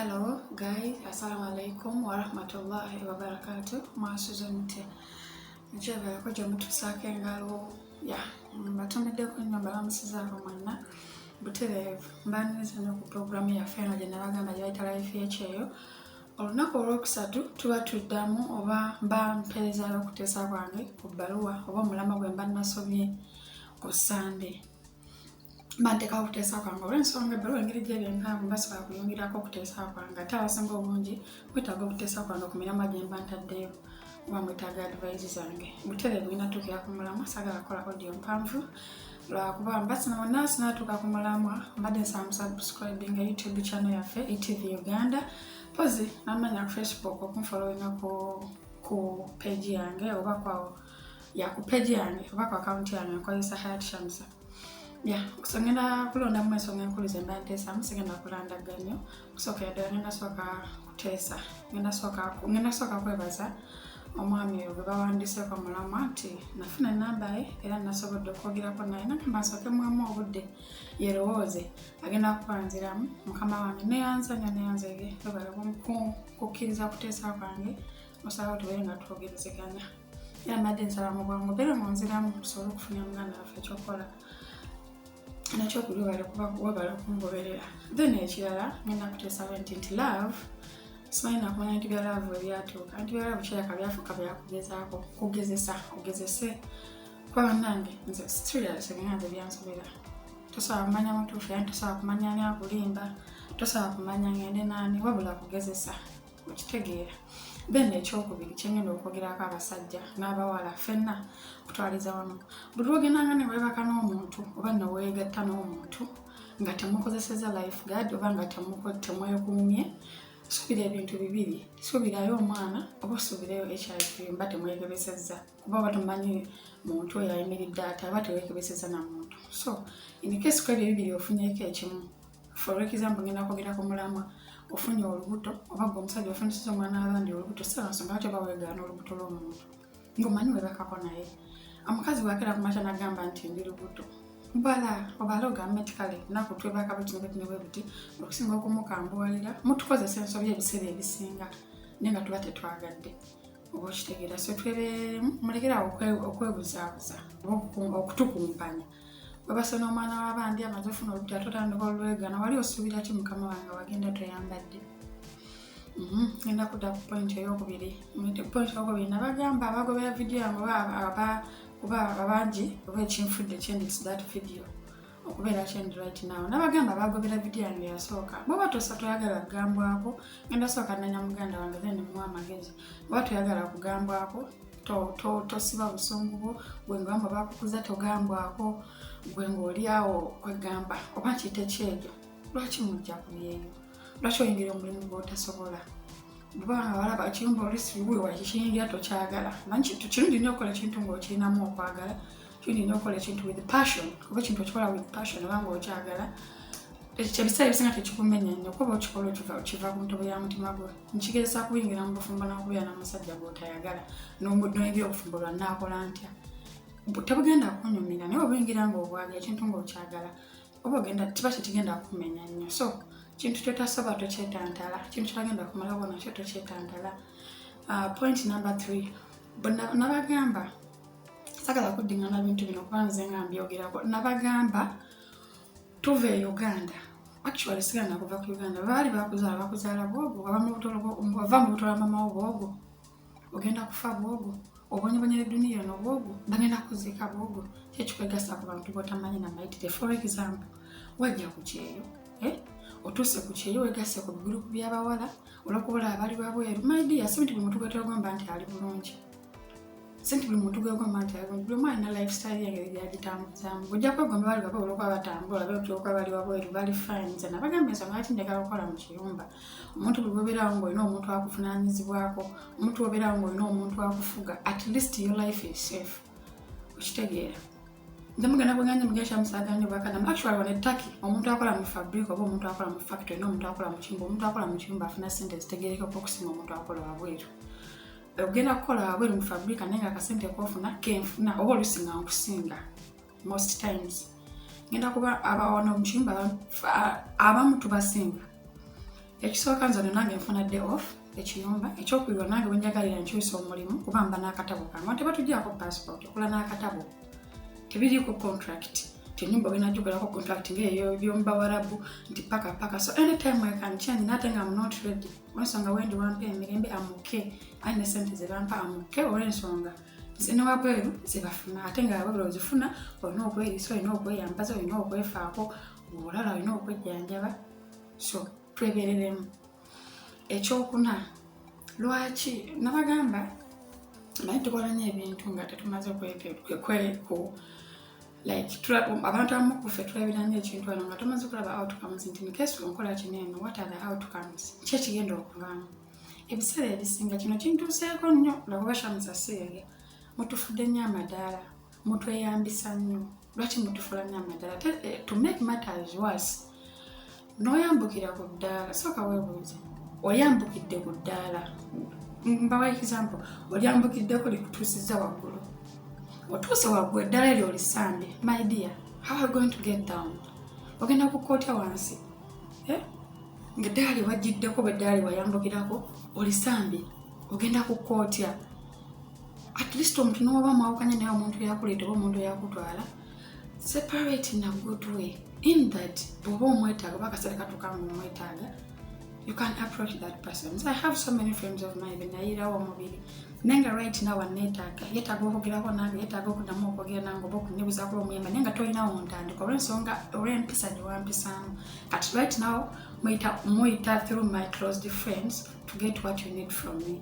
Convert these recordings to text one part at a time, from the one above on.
Hello guys, assalamu alaikum warahmatullahi wabarakatuh. Mwasuze mutya? Njebalako gye mutuusaako engalo ya mbatumiddeko nnyo, mbalamusizaako mwenna butereevu. Mbaniriza nnyo ku pulogulaamu yaffe eno gye nabagamba gye bayita Life y'Ekyeyo. Olunaku olwokusatu tuba tuddamu oba mba mpeerezaayo okuteesa kwange ku bbaluwa oba omulamwa gwe mba nasomye ku Ssande. Mba nteekawo okuteesa kwange olw'ensonga ebbaluwa engeri gyeri empanvu, mba sobola kuyongerako okuteesa kwange, ate abasinga obungi mwetaaga okuteesa kwange ku miramwa gye mba ntaddeyo oba mwetaaga advice zange. Butereevu ngenda tuukira ku mulamwa, saagala kukola audio mpanvu lwakuba mba sinawonna sinatuuka ku mulamwa. Mbadde nsaba musubscribinga YouTube channel yaffe ETV Uganda, pozi namanya ku Facebook, okunfollowinga ku page yange oba kwa ya ku page yange oba ku account yange nkozesa Hayat Shamsa. Ya, so ngenda kulondamu ensonga enkulu ze mba nteesamu, sigenda kulandagga nnyo. Kusookera ddala ngenda sooka kuteesa, ngenda sooka kwebaza omwami oyo gwe bawandiiseeko mulamwa nti nafuna enamba ye era nasobodde okwogerako naye, nagamba nsooke mwemu obudde yerowooze, agenda kuba nziramu. Mukama wange, neyanza nnyo, neyanzege, webale kukkiriza kuteesa kwange, osaba tubeere nga twogerezeganya. Era mbadde nsaba mu bwangu beera ngonziramu tusobole okufuna muganda waffe ekyokukola nakyokuli. Webale kuba webale okungoberera. Then ekirala ngenda kuteesa bwe nti love, simanyi nakumanya nti bya love ebyatuuka nti bya love kiraka byafuuka byakugezaako kugezesa ogezese, kuba bannange nze serious, nga nze byansobera. Tosobola kumanya mutuufu era tosobola kumanya ani akulimba, tosobola kumanya ngende naani, wabula kugezesa, okitegeera? Then ekyokubiri kyengenda okwogerako, abasajja n'abawala ffenna kutwaliza wamu, buli lwogendanga ne weebaka n'omuntu oba neweegatta n'omuntu nga temukozeseza life guard oba nga temwekuumye, suubira ebintu bibiri: suubirayo omwana oba osuubirayo HIV mba temwekebesezza, kuba oba tomanyi muntu oyo ayimiridde ate aba teweekebesezza na muntu. So in case ku ebyo ebibiri ofunyeeko ekimu, for example, ngenda kwogera ku mulamwa, ofunye olubuto oba gwe omusajja ofunyisiza omwana w'abandi olubuto, saba nsonga lwaki oba weegaana olubuto lw'omuntu ng'omanyi webakako naye. Omukazi bwakera ku makya n'agamba nti ndi lubuto, bala obala ogambe nti kale naku twebaka bwe kino bwe buti, okusinga okumukambuwalira. Mutukozesa ensobi ebiseera ebisinga naye nga tuba tetwagadde, oba okitegeera? So twebeeremu, mulekerawo okwebuzaabuza oba okutukumpanya. Webase n'omwana w'abandi, amaze ofuna olubuto, ate otandika olwegana, wali osuubira ki mukama wange? Wagenda toyambadde. Ngenda kudda ku point eyokubiri. Point eyokubiri, nabagamba abagobera vidiyo yange oba kuba abangi oba ekinfudde kyendi, it's that video okubeera kyendi right now. Nabagamba abagobera vidiyo yange yasooka, bwoba tosa toyagala kugambwako, ngenda sooka nanya muganda wange, then muwa amagezi. Bwoba toyagala kugambwako, tosiba busungu bwo. Gwe ngamba bakukuza togambwako, gwe ng'oli awo kwegamba oba nkiyite kyegyo, lwaki mujja ku byeyo? Lwaki oyingira omulimu gw'otasobola? Bwebanga walaba ekiyumba olusi wakikiyingira tokyagala. Manyi kirungi nnyo okukola ekintu ng'okirinamu okwagala, kirungi nnyo okukola ekintu with passion, kuba ekintu okikola with passion oba ng'okyagala, ebiseera ebisinga tekikumenya nnyo, kuba okikola kiva ku ntobo ya mutima gwe. Nkigezesa kuyingira mu bufumbo n'okubeera n'omusajja gw'otayagala, noyingira obufumbo lwa naakola ntya, tebugenda kunyumira. Naye obuyingira ng'obwagala ekintu ng'okyagala, oba ogenda kiba tekigenda kumenya nnyo. So kintu kyotasobola tokyetantala, kintu kyotagenda kumalako nakyo tokyetantala. Point number three, nabagamba sagala kuddingana bintu bino kuba nze nga mbyogerako. Nabagamba tuva e Uganda, actually sigenda kuva ku Uganda. Baali bakuzaala, bakuzaala bwogo, wava mu buto lwa mama wo bwogo, ogenda kufa bwogo, obonyebonyera eduniya eno bwogo, bagenda kuziika bwogo. Kyekikwegasa ku bantu botamanyi namayitire? For example, wajja ku kyeyo, eh? Otuuse ku kyeyo, wegasse ku bigurupu by'abawala olwokuba abali wabweru. My dear, si nti buli muntu gwetwegomba nti ali bulungi, si nti buli muntu gwegomba nti ali bulungi. Buli omu alina lifestyle engeri gyagitambuzaamu. Ojja kwegomba bali baba olwokuba batambula, olwokuba bali wabweru bali fine. Nze nabagamba ensonga lwaki njagala okukola mu kiyumba. Omuntu buli bwobeerawo ng'olina omuntu akuvunaanyizibwako, omuntu bwobeerawo ng'olina omuntu akufuga, at least your life is safe, okitegeera? Nze mugenda bweganye mugenda kyamusaganye bwakadama. Actually, wano e Turkey omuntu akola mu fabric oba omuntu akola mu factory n'omuntu akola mu kiyumba, omuntu akola mu kiyumba afuna sente zitegerekeko okusinga omuntu akola wabweru. Ogenda kukola wabweru mu fabrica, naye nga akasente kofuna kenfuna oba olusi nga nkusinga most times. Ngenda kuba abawano mu kiyumba abamu tubasinga. Ekisooka, nze ono nange nfuna day off ekiyumba. Ekyokubiri, nange wenjagalira nkyusa omulimu, kuba mba n'akatabo kange. Tebatuggyako passport, okola n'akatabo, tebiriiko contract. Tenyumba ogenda gikolako contract ngaeyo byomubawarabu nti paka paka. So anytime I can change, nate nga am not ready, olwensonga wendi wampa emirembe, am okay. Aye ne sente zebampa, am okay, olwensonga nze newabweru zebafuna, ate nga wabweru ozifuna olina okweriisa, olina okweyambaza, olina okwefaako, olala olina okwejjanjaba. So twebereremu. Ekyokuna, lwaki nabagamba naye tukola nnyo ebintu nga tetumaze ku like abantu abamu kuffe tulabira nnyo ekintu wano nga tumaze okulaba outcomes, nti in case nkola kino eno, what are the outcomes, ki ekigenda okuvaamu? Ebiseera ebisinga kino kintuuseeko nnyo, lwakuba Shamusa seerya. Mutufudde nnyo amadaala, mutweyambisa nnyo. Lwaki mutufuula nnyo amadaala? To make matters worse, n'oyambukira ku ddaala. Sooka weebuuze, oyambukidde ku ddaala, mbawa example, olyambukiddeko likutuusizza waggulu, otuuse waggulu, eddaala eryo olisambye. My dear, how are you going to get down? Ogenda kukootya wansi, eh? Ng'eddaala liwajjiddeko, bwe eddaala liwayambukirako olisambye, ogenda kukootya. At least omuntu nowoba mwawukanye naye, omuntu yakuleeta oba omuntu yakutwala, separate in a good way, in that bw'oba omwetaaga oba akaseera katuuka nga omwetaaga, you can approach that person. So I have so many friends of mine benayirawo omubiri, naye nga right now aneetaaga, yeetaaga okwogerako nange, yeetaaga okuddamu okwogera nange oba okunnebuzaako omuyamba, naye nga tolinawo ntandika olw'ensonga olw'empisa gye wampisaamu. Kati right now muyita through my closed friends to get what you need from me,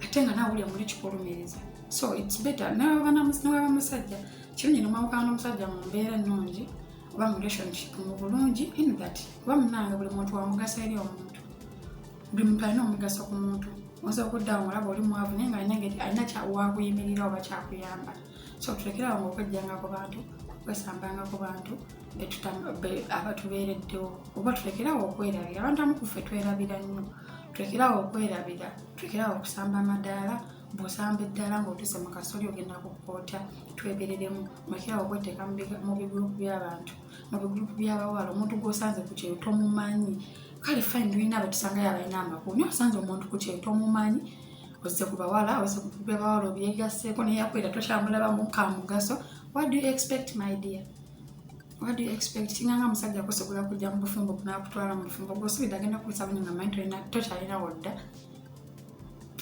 ate nga naawe ulya muli kikulumiriza. So it's better newaba musajja, kirungi nomwawukana n'omusajja mu mbeera ennungi oba mu relationship mu bulungi, in that kuba munange buli muntu wa mugaso eri omuntu, buli muntu alina omugaso ku muntu. Oyinza okuddawo ng'olaba oli mwavu, naye nga alina engeri alina wakuyimirira oba kyakuyamba. So tulekerawo nga okwejjanga ku bantu, okwesambanga ku bantu abatubeereddewo, oba tulekerawo okwerabira. Abantu amu kuffe twerabira nnyo. Tulekerawo okwerabira, tulekerawo okusamba amadaala. Bw'osamba eddaala ng'otuuse mu kasoli, ogenda kukoota. Twebereremu, mulekerawo okweteeka mu bigurupu by'abantu, mu bigurupu by'abawala. Omuntu gw'osanze ku kyeyo tomumanyi. Kale fine, tulina abetusangayo abalina amakulu, naye osanze omuntu ku kyeyo tomumanyi, ozze ku bawala, ozze ku bigurupu by'abawala, obyegasseeko, naye yakwera tokyamulabamu kamugaso. What do you expect, my dear? What do you expect? Kinganga musajja kusobola kujja mu bufumbo n'akutwala mu bufumbo gw'osuubidde agenda kuyisa bunyi nga manyi tokyalina wodda,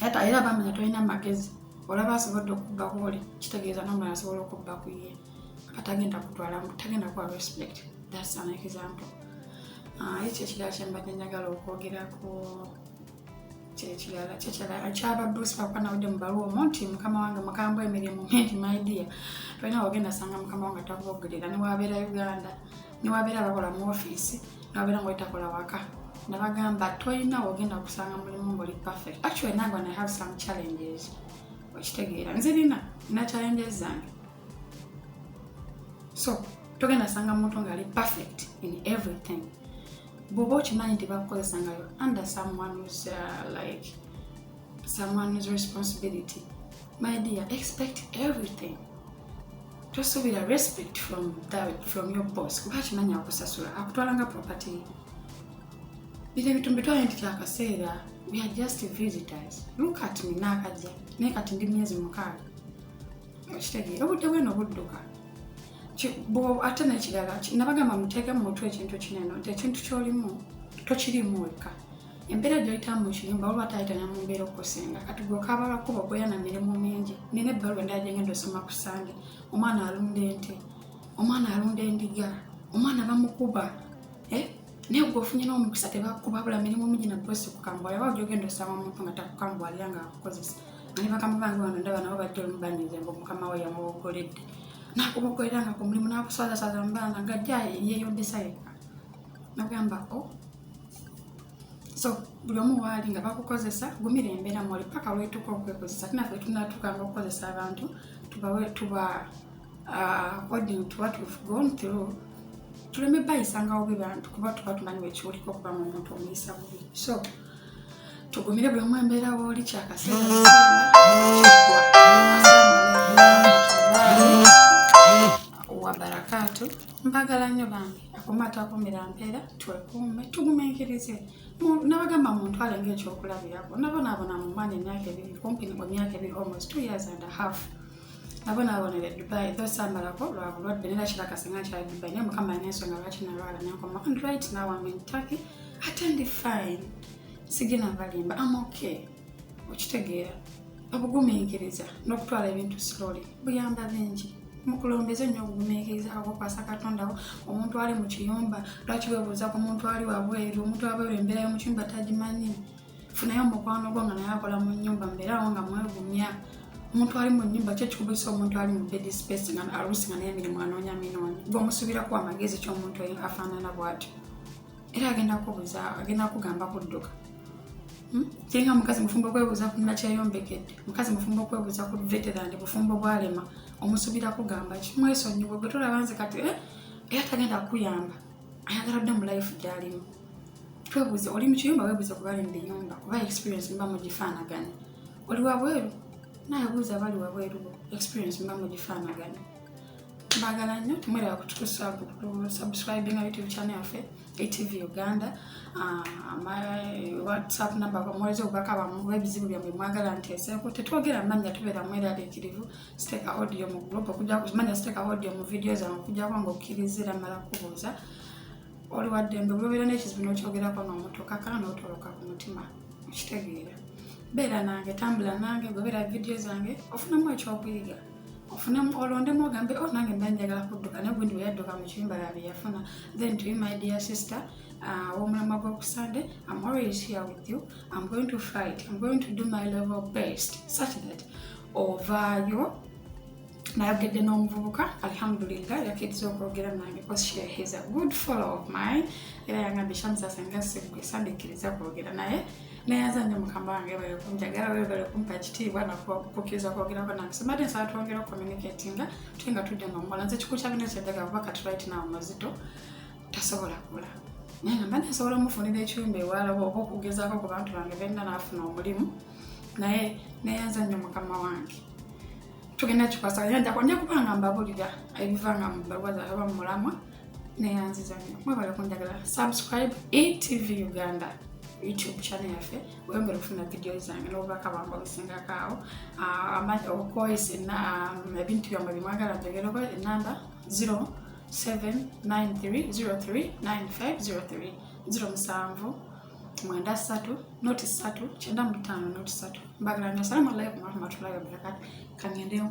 ate era bamanya tolina magezi. Olaba asobodde okubba kwoli, kitegeeza nomala asobola okubba ku ye, atagenda kutwala, tagenda kuwa respect. That's an example. Ekyo ekirala kyembadde njagala okwogerako, kyekirala kyekirala kyaba boss. Bakuba nawudde mu baluwa omwo nti mukama wange mukambwe, emirimu mingi. My dear, tolina wagenda sanga mukama wange takubogerera. Niwabeera Uganda, niwabeera bakola mu ofiisi, niwabeera nga otakola waka, nabagamba tolina wogenda kusanga mulimu ngaoli perfect. Actually nange I have some challenges, okitegeera? Nze nina challenges zange. So togenda sanga muntu ngaali perfect in everything. Bw'oba okimanyi nti bakukozesa nga under someone's, like someone's responsibility, my dear, expect everything. Tosuubira respect from your boss, kuba akimanyi akusasula, akutwala nga property. Bino ebintu mbitwale nti kyakaseera. We are just visitors. Look at me, naakajja naye kati ndi myezi 6, okitegeera? Obudde bweno budduka. Ate nekirala, nabagamba muteeke mu mutwe ekintu kinene nti ekintu kyolimu tokirimu wekka. Embeera gyoyitamu mu kiyumba, waliwo atayitana mu mbeera okusinga. Kati gwe okaabala kuba gweyana mirimu mingi. Nina ebbaluwa endala gyengenda osoma ku Sande. Omwana alunda ente, omwana alunda endiga, omwana bamukuba, eh? Naye gwe ofunye n'omukisa tebakuba. Bula mirimu mingi na bosi kukambwalira. Wa gyogenda osanga omuntu nga takukambwalira, nga akukozesa? Nga ne bakama bange wano ndaba nabo bajja olumu banyize nga omukama we yamuwogoledde, nakubogolera nga ku mulimu, nakuswazasaza mu baana, nga ajja yeeyombesa yekka, nagamba o oh. So buli omu waali nga bakukozesa, gumira embeera mwoli paka lwetuuka okwekozesa. Ate naffe tunatuukanga okukozesa abantu, tubawe tuba according to what we've gone through, tuleme bayisangawo bubi bantu, kuba tuba tumanyi wekiwuliko okuba mu omuntu omuyisa bubi. So tugumire buli omu embeera wooli, kyakaseera kiggwa. Assalamu alaikum warahmatullahi wabarakatu. Mbagala nnyo bambi. Akuuma atakuumira mpeera. Twekuume, tugumiikirize. Nabagamba muntwale ngaekyokulabirako. Nabonaabona mu mwana emyaka 2, kumpi emyaka 2, almost 2 years and a half nabonaabonera e Dubai, though saamalako lwa bulwadde. Nera kiraka singa nkyali Dubai, naye Mukama alina ensonga lwaki nalwala nenkoma. And right now I'm in Turkey, ate ndi fine, sigenda balimba, am okay. Okitegeera, obugumiikiriza n'okutwala ebintu slowly buyamba bingi. Mukulombeze nnyo obugumiikiriza, obukwasa Katondawo. Omuntu ali mu kiyumba, lwaki weebuuza ku muntu ali wabweru? Omuntu wabweru embeera y'omu kiyumba tagimanyi. Funayo omukwano gwo nga naye akola mu nnyumba, mbeerawo nga mwegumya. Omuntu ali mu nnyumba kyo kikubisa omuntu ali mu bed space nga aluusi nga naye emirimu anoonya minoonya. Gwe omusuubiraku amagezi ky'omuntu oyo afaanana bw'atyo? Era agenda kubuza, agenda kugamba kudduka. Kiringa mukazi mufumbo okwebuuza ku nakyeyombekedde, mukazi mufumbo okwebuuza ku veteran bufumbo bwalema, omusuubira kugamba ki? Mwesonyiwe. Gwe tolaba nze kati, eh, era tagenda kukuyamba, ayagala dde mu life gy'alimu. Twebuuze, oli mu kiyumba, weebuuze ku bali mu biyumba, kuba experience muba mugifaanaganya. Oli wabweru, naye buuza bali wabweru bo, experience muba mugifaanaganya. Mbagala nnyo. Temweraba kusubscribinga YouTube channel yaffe ATV Uganda. My WhatsApp number, muweze obubaka bwammwe, ebizibu byammwe mwagala nteeseeko. Tetwogera mannya, tubeera mweraliikirivu. Siteeka audio mu group okujja manya, siteeka audio mu video zange okujjako ng'okkiriza era mala kubuuza. Oli waddembe, bw'obeera n'ekizibu n'okyogerako n'omuntu, okakana n'otoloka ku mutima. Okitegeera, beera nange, tambula nange, gobeera video zange, ofunamu ekyokuyiga, ofunemu, olondemu, ogambe, "Oh, nange mba njagala kudduka, naye gundi bwe yadduka mu kiyumba laba bye yafuna." Then to you, my dear sister, w'omulamwa gw'okusande, I'm always here with you. I'm going to fight, I'm going to do my level best such that ovaayo. Nayogedde n'omuvubuka, alhamdulillah, yakkiriza okwogera nange because he is a good follower of mine. Era yangambye, "Shamsa, senga siggwe sandikkiriza kwogera naye." Neyanza nnyo mukama wange, bale kunjagala, webale kumpa ekitiibwa nakukkiriza kwogerako nange. So mbadde nsaba twongere ocommunicatinga, tube nga tudde nga omuwala. Nze kikulu kya bino kyenjagala, kuba kati right now muzito, tasobola kula, naye nga mbadde nsobola omufunira ekiyumba ewala oba okugezaako ku bantu bange benna naafuna omulimu. Naye neyanza nnyo mukama wange. Tugenda kikwasaganya, nja kuba nga mbabulira ebiva nga mu bbaluwa zange oba mu mulamwa. Neyanziza nnyo, mwebale kunjagala. Subscribe ETV Uganda YouTube channel yaffe, weyongere okufuna video zange n'obubaka bwange obusingako awo. Okwesa ebintu byammwe bimwagala njogereko, enamba 0793039503, 07 93 03 95 03. Mbagala nnyo. Assalamu alaikum warahmatullahi wabarakatu. Kangende.